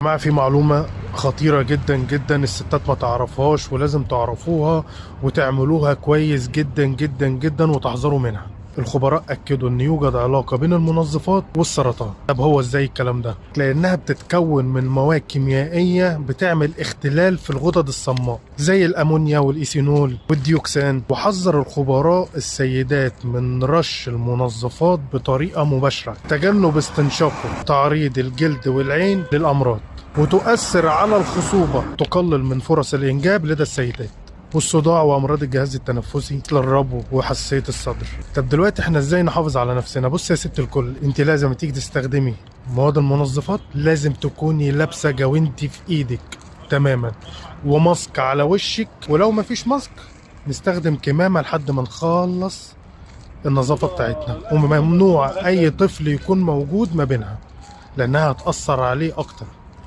جماعة، في معلومة خطيرة جدا جدا الستات ما تعرفهاش ولازم تعرفوها وتعملوها كويس جدا جدا جدا وتحذروا منها. الخبراء أكدوا أن يوجد علاقة بين المنظفات والسرطان. طب هو إزاي الكلام ده؟ لأنها بتتكون من مواد كيميائية بتعمل اختلال في الغدد الصماء زي الأمونيا والإيثينول والديوكسان. وحذر الخبراء السيدات من رش المنظفات بطريقة مباشرة، تجنب استنشاقه، تعريض الجلد والعين للأمراض، وتؤثر على الخصوبة، تقلل من فرص الإنجاب لدى السيدات، والصداع وامراض الجهاز التنفسي مثل الربو وحساسيه الصدر. طب دلوقتي احنا ازاي نحافظ على نفسنا؟ بص يا ست الكل، انت لازم تيجي تستخدمي مواد المنظفات لازم تكوني لابسه جوانتي في ايدك تماما وماسك على وشك، ولو مفيش ماسك نستخدم كمامه لحد ما نخلص النظافة بتاعتنا، وممنوع اي طفل يكون موجود ما بينها لانها هتاثر عليه اكتر.